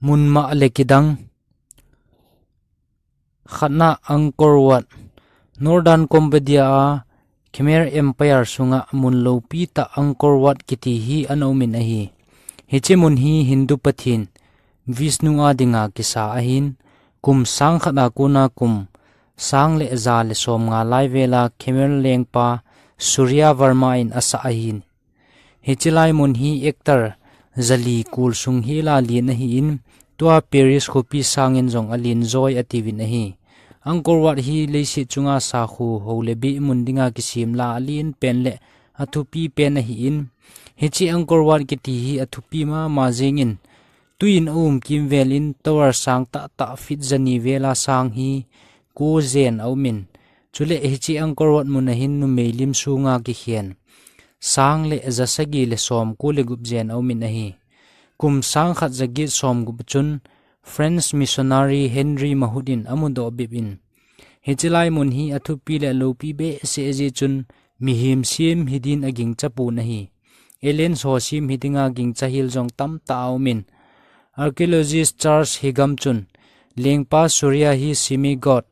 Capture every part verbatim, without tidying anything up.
Mun mah le kidang. Khatna, Angkor Wat. Northern Cambodia a Khmer Empire sunga mun lopi tah Angkor Wat kiti hi ana umin ahi. Hiche mun hi Hindu pathen Vishnu a dinga kisa ahin, kum sang khat a kona kum sang le ja le som nga lai vela Khmer lengpa Suryavarma in asah ahin. Hiche lai mun hi hectare jali kul sung hela len ahin, tua Paris khopi sangin jong alen joi atiuvin ahi. Angkor Wat hi leiset chunga sakho ho le beh mun dinga kisem la alen pen le athupi pen ahin, hiche Angkor Wat kiti hi athupi mama jengin, tuin aum kimvel in tower sang tah tah feet jani vela sang hi ko jen aumin. Chule hiche Angkor Wat mun a hin numei lim sunga kikhen sang le ja sagi le som ko le gup jen aumin ahi. Kum sang khat ja get som gup chun French missionary Henry Mahut in amudoh bep in, hiche lai mun hi athupi le alopi behseh jeh chun mihem sem hidin agingcha pon ahi. Aliens ho sem hidinga gingcha hel jong tamtah aumin, archaeologist Charles Higham chun lengpa Surya hi semi-god,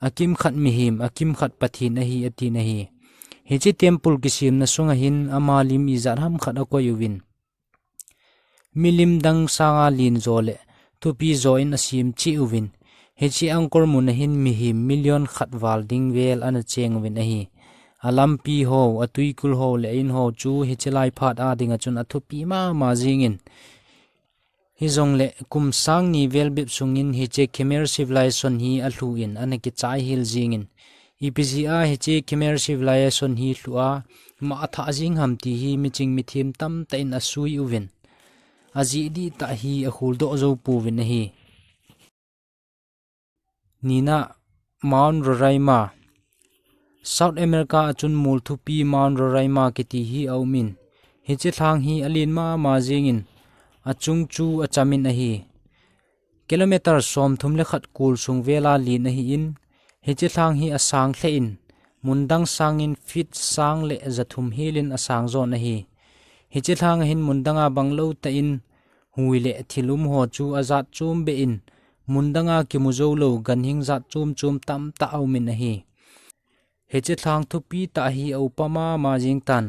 akimkhat mihem, akimkhat pathen ahi atin ahi. Hiche temple kisemna sunga hin ama lim ijat ham khat akoi uvin, milim dang sanga len jo le thupi jo in asem cheh uvin, hiche Angkor mun a hin mihem million khat val ding vel ana cheng uvin ahi. Alampi ho, atuikul ho le a-in ho chu hiche lai phat a dinga chun athupi mama jengin, hijongle kum sang ni vel bep sungin hiche Khmer civilization hi alhuh in ana kichai hel jengin, ipi jeh a hiche Khmer civilization hi lhuh a mah athah jeng ham ti hi miching mithem tamtah in asui uvin, ajeh dihtah hi akholdoh jou pouvin ahi. Nina, Mount Roraima. South America a chun mol thupi Mount Roraima kiti hi aumin, hiche lhang hi alen mama jengin, achung chu achamin ahi. Kilometer som thum le khat kul sung vela len ahin, hiche lhang hi asang lheh in, mun dang sangin feet sang le ja thum helin asang jon ahi. Hiche lhang a hin mun danga bang lou tah in hui le thil um ho chu ajat chom beh in, mun danga kimu jou lou ganhing jat chom chom tamtah aumin ahi. Hiche lhang thupi tah hi aupa mama jeng tan,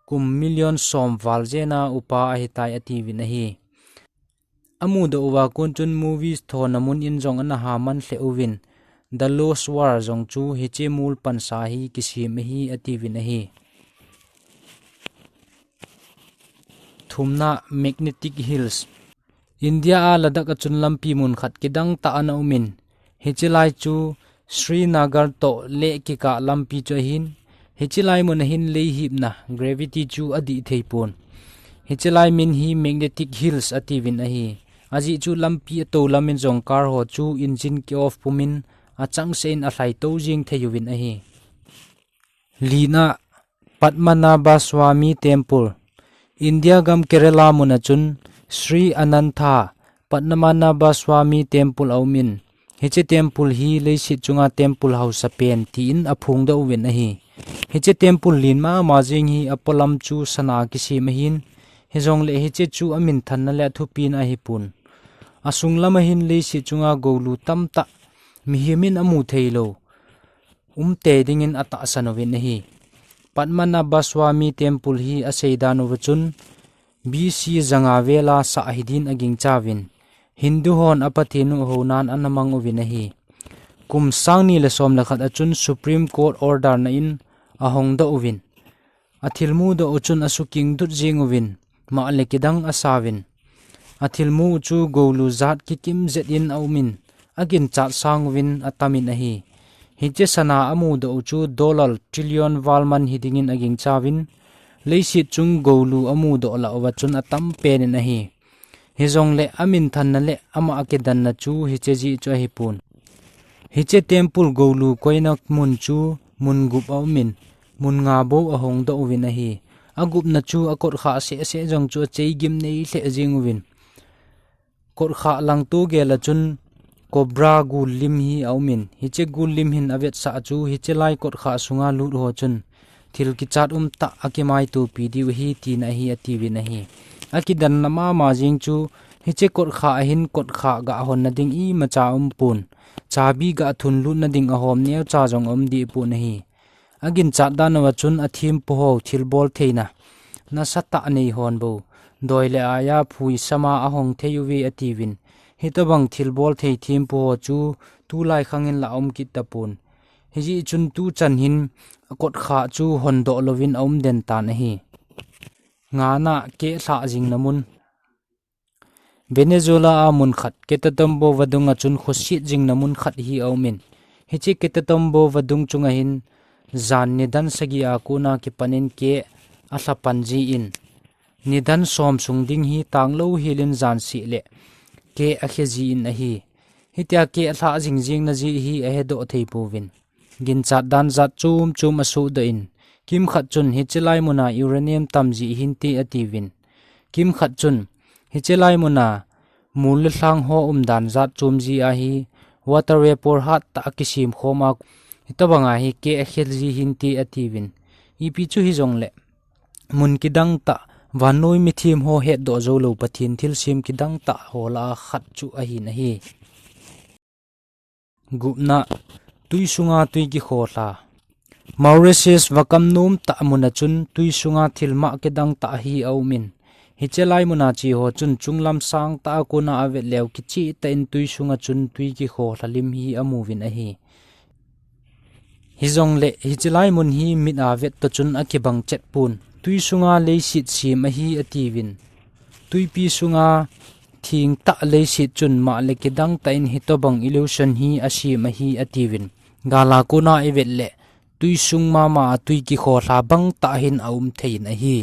kum million som val jena upa ahitai atiuvin ahi. Amudoh uva kon chun movies thona mun in jong ana haman lheh uvin, The Lost World jong chu hiche mol pansa hi kisem ahi atiuvin ahi. Thumna, Magnetic Hills. India a Ladakh a chun lampi mun khat kidang tah ana umin, hiche lai chu Srinagar toh Leh kikah lampi chu ahin, hiche lai mun a hin lei hipna, gravity chu adih thei pon. Hiche lai min hi Magnetic Hills atiuvin ahi. Ajeh chu lampi atou lamin jong car ho chu engine ki off pumin achangseh in alhai tou jeng thei uvin ahi. Lina, Padmanabhaswamy Temple. India gam Kerala mun a chun Sri Anantha Padmanabhaswamy Temple aumin, hiche temple hi leiset chunga temple hausa pen tin aphongdoh uvin ahi. Hiche temple len mama jeng hi apolam chu sana kisem ahin, hijongle hiche chu aminthanna le athupina ahipon. Asung lam a hin leiset chunga goulu tamtah, mihem in amu theilou, umtei dingin atahsan uvin ahi. Padmanabhaswamy Temple hi aseidan uva chun, B C janga vela sah hidin agingchauvin, Hindu hon apathen u ahounan ana mang uvin ahi. Kum sang ni le som le khat a chun Supreme Court order na in ahongdoh uvin, athilmu doh u chun asukingdut jeng uvin, mah le kidang asauvin. Athilmu u chu goulu jat kikim jet in aumin, aginchat sang uvin atamin ahi. Hiche sana amudoh u chu dollar trillion val man hidingin agingchauvin, leiset chung goulu amudoh lah uva chun atam pen in ahi. Hijongle aminthanna le ama akidanna chu hiche jeh chu ahipon. Hiche temple goulu koina mun chu mun gup aumin, mun nga bou ahongdoh uvin ahi. Agupna chu akotkhah seh seh jong chu acheigim nei lheh jeng uvin. Kotkhah langto gel a chun cobra gul lim hi aumin, hiche gul lim hin avetsah chu hiche lai kotkhah sunga lut ho chun thil kichat umtah akimaitopi diu ahi tina ahi atiuvin ahi. Akidanna mama jeng chu Hiche kotkhah a hin kotkhah gah honna ding imacha umpon, chabi gah thunlutna ding ahom neocha jong aum dehpon ahi. Aginchat dan uva chun athempu ho thilbol theina nasatah anei hon bou doi le aia phuisama ahong thei uve atiuvin, hitobang thilbol thei thempu ho chu tulai khang in la aum kit tapon. Hijeh chun tuchan hin kotkhah chu hondoh louvin aum den tan ahi. Ngana, keh lhah jingna mun. Venezuela a mun khat, Catatumbo vadung a chun khoset jingna mun khat hi aumin, hiche Catatumbo vadung chunga hin jan nidan sagi a kona kipanin keh alhapan jin, nidan som sung ding hi tanglou helin jan seh le keh akhe jin ahi. Hitia keh lhah jingjingna jeh hi ahedoh thei pouvin, ginchat dan jat chom chom asohdoh in, kimkhat chun hiche lai muna uranium tam jeh hinte atiuvin, kimkhat chun hiche lai muna mol le lhang ho umdan jat chom jeh ahi, water vapor hattah a kisem khom a, hitobanga hi keh akhe ji hinte atiuvin, ipi chu hijongle mun kidang tah, vannoi mithem ho hetdoh joulou Pathen thilsem kidang tah ho lah a khat chu ahin ahi. Gupna, twi sunga twi kikholha. Mauritius vakam nomtah muna chun twi sunga thilmah kidang tah hi aumin, hiche lai muna che ho chun chunglam sangtah a kona avet leu kichehtah in twi sunga chun twi kikholha lim hi amuvin ahi. Hijongle hiche lai mun hi mit a vet toh chun akibang chet pon, twi sunga leiset sem ahi atiuvin, twipi sunga thengtah leiset chun mah le kidang tah in hitobang illusion hi asem ahi atiuvin, gal a kona ivet le twi sung mama a twi kikholha bangtah hin aum thei in ahi.